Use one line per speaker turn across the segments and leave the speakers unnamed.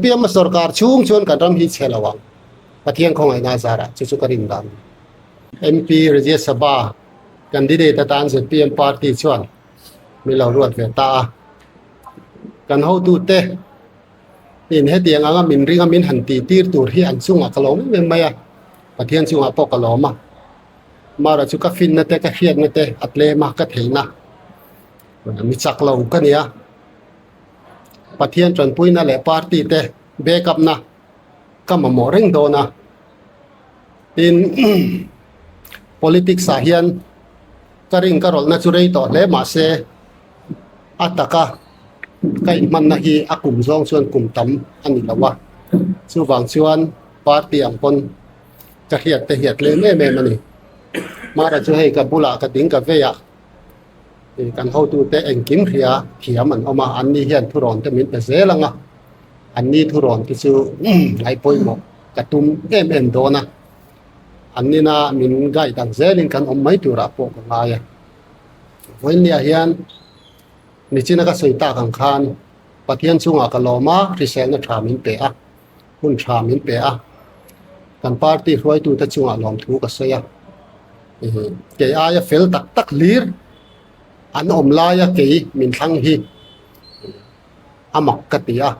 ZPM a sorkar chhung chuan kan ram hi chhe lo ang. Pathian khawngaihna zarah chu chu ka rin dan. MP Rajya Sabha candidate atan ZPM party chuan min lo ruat ve ta a. Kan hotute in hetiang anga min ringa min han tih tir tur hi an chungah ka lawm em em mai a, Pathian chungah pawh ka lawm a. Mara chu ka finna te ka hriatna te a tlem a ka theihna mi chak lo ka ni a. Pathian tanpuina leh party te back up na ka mamawh reng dawn a. Tin, politics ah hian ka ring ka rawlhna chu rei tawh hle mahse a taka ka inhmanna hi a kum zawng chuan kum tam a ni lo a. Chuvang chuan party ang pawn ka hriat te hi a tlem em em a ni. Mara chu hei ka bulah ka ding ka vei a, kan hotute engkim hria thiam an awm a, anni hian thurawn te min pe zel ang a, anni thurawn te chu ngaihpawimawh ka tum em em dawn a, annina min guide ang zelin kan awm mai turah pawh ka ngai a. Vawiinniah hian nichina ka sawi tak ang khan Pathian chungah ka lawm a, hriselna tha min pe a. hun tha min pe a, kan party hruaitute chungah lawmthu ka sawi a, kei aia fel tak tak hlir an awm laia kei min thlang hi a mak ka ti a,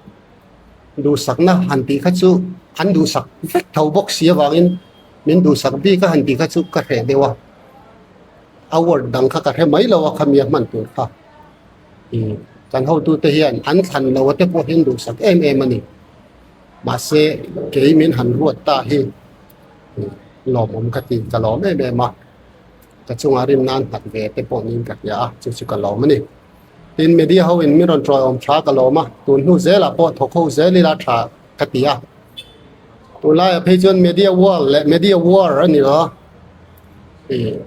duhsakna han tih kha chu an duhsak vek tho bawk si avangin min duhsak bik a han tih kha chu ka hreh deuh a, a word dang kha ka hre mai lo a khami a hman tur kha. Kan hotute hian an thlan lo te pawh hi an duhsak em em a ni. Mahse, kei min han ruat ta hi lawmawm ka ti, ka lawm em em a. Ka chunga rim nan nghat ve te pawh niin ka hria a, chu chu ka lawm a ni. Tin, media ho in min rawn tawiawm tha ka lawm a, tun hnu zelah pawh thawk ho zel ila tha ka ti a. Tunlaiah phei chuan media world leh media war a ni lo a,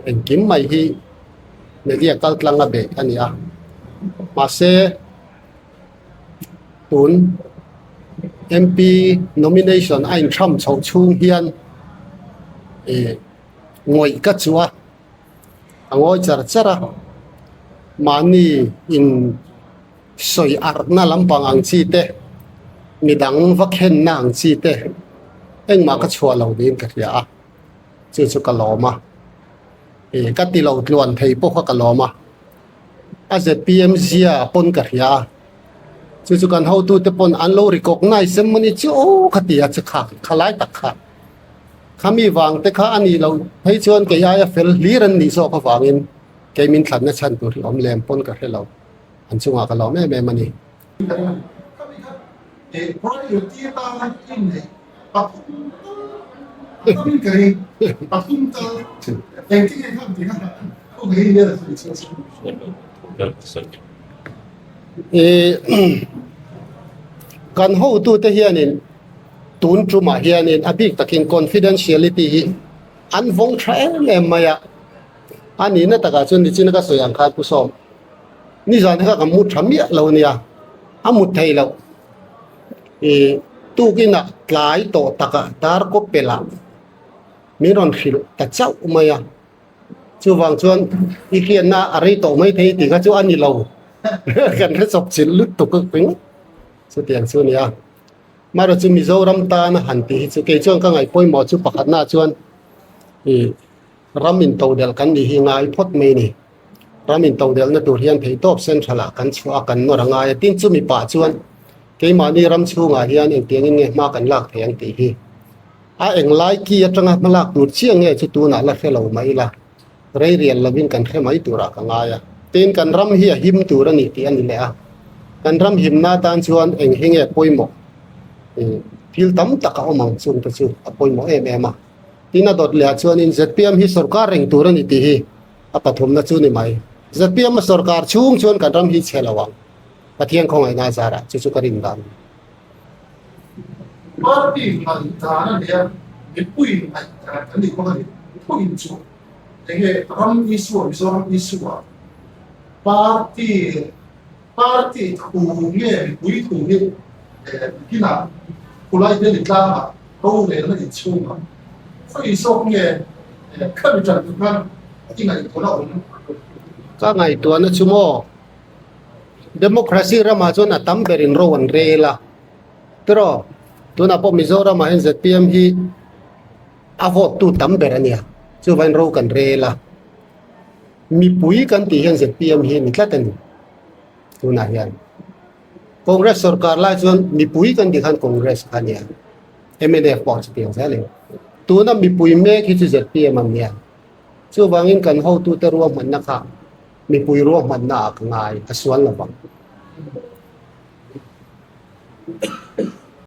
engkim mai hi media kal tlang a beh a ni a mahse tun MP nomination a inthram chhoh chhung hian ih ngawih ka chu a a ngawi char char a mahni in sawi arhna lampang ang chi te midang va khenna ang chi te engmah ka chhuah lo niin ka hria a chu chu ka lawm a. Ih ka ti lo tluan thei pawh kha ka lawm a, a zpm zia pawn ka hria a, chu chu kan hotute pawn an lo recognize em mawni chu aw ka ti a chu kha kha lai tak kha khami vang te kha a nih loh phei chuan kei aia fel hlir an nih zawk avangin kei min thlanna chhan tur hi awm lem pawn ka hre lo, an chungah ka lawm em em a ni. Kan hotute hianin tun tumah hianin a bik takin confidentiality hi an vawng tha em em mai a, a nihna takah chuan nichina ka sawi ang khan Pu Sawm nizan kha ka mu tha miah lo ania a mut thei loh. Ih tukinah tlai tawh takah dar kaw pelh ah min rawn hrilh ta chauh mai a, chuvang chuan i hriatna a rei tawh mai thei tih kha chu a ni lo kan hre chawp chilh lutuk a ringawt chutiang chu a ni a. Amaherawhchu chu Mizoram tana han tih hi chu kei chuan ka ngaih pawimawh chu pakhatnaah chuan ih ram intodelh kan nih hi ngai phawt mai a ni. Ram intodelhna tur hian theihtawp central ah kan chhuah a, kan nawr a ngai a. Tin, chumi pah chuan keimahni ram chhungah hian engtiangin nge hma kan lak thei ang tih hi a englai ki atanga hma lak tur chiah nge chu tunah la hre lo mai ila, rei rial lovin kan hre mai turah ka ngai a. Tin, kan ram hi a him tur a ni tih a ni leh a. Kan ram himna atan chuan eng hi nge pawimawh? Thil tam tak a awm ang chungte chu a pawimawh em em a. Tin, a dawt lehah chuanin zpm hi sorkar reng tur a ni tih hi a pathumna chu ni mai. Zpm a sorkar chhung chuan kan ram hi chhe lo ang. Pathian khawngaihna zarah chu chu ka rin dan.
Party ngaihdan a nia, mipui ngaihdan kan nih bawk a ni. Thuin chu enge ram issue ah Mizoram issue ah party party thu nge mipui thu hi kinah khulai Delhi tlangah rorelna inchhungah khawi zawk nge khami tan tur khan i ngaihtuahna awm?
Ka ngaihtuahna chu maw Democracy ramah chuan a tam berin ro an rel a. Tiraw, tunah pawh Mizoramah hian zpm hi a vote tu tam ber a nia, chuvangin ro kan rel a. Mipui kan tih hian zpm hi a ni tlat a ni tunah hian. Congress sorkar lai chuan mipui kan tih khan Congress kha a nia, mnf pawh chutiang zel a ni. Tuna mipui mek hi chu zpm a nia, chuvangin kan hotute ruahmanna kha mipui ruahmanna ah ka ngai, a sual lo vang.